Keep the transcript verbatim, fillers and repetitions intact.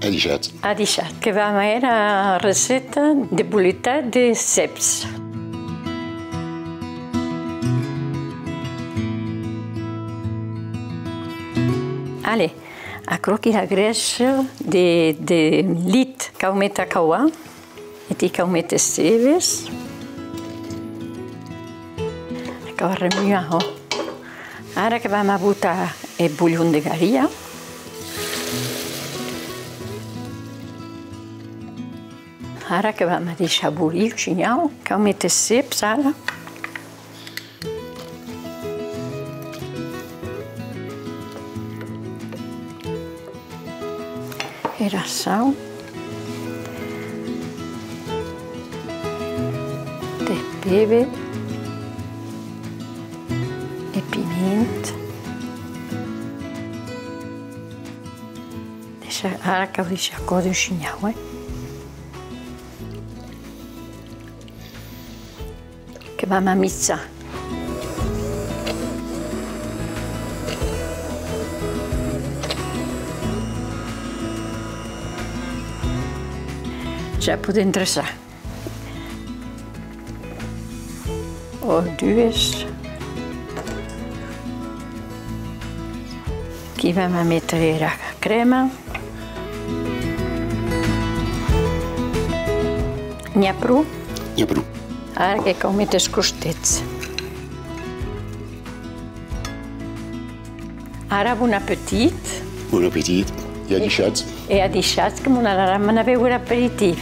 Adishatz. Adishatz. Que vam a hèr era receta de boletat de cèps. Allez, aquerò qu'ei la grèssa de, de lit, cau méter a cauar. E ti cau méter cebes. Cau remuar, ò. Ara que vam a botar eth bolhon de garia. Ara que vam a deishar bolir un shinhau, cau méter cebes ara. Era sau. De pebe. E piment. Deisha, ara cau deishar còder un shinhau, eh? Que vam a mixar. Ja podem dreçar. O dues. Aquí vam a metre era crèma. N'i a pro? N'i a pro. Ara que cau méter es crostets. Ara, bon apetit. Bon apetit. E adishatz. E adishatz, que mos n'anaram anar a béuer aperitif.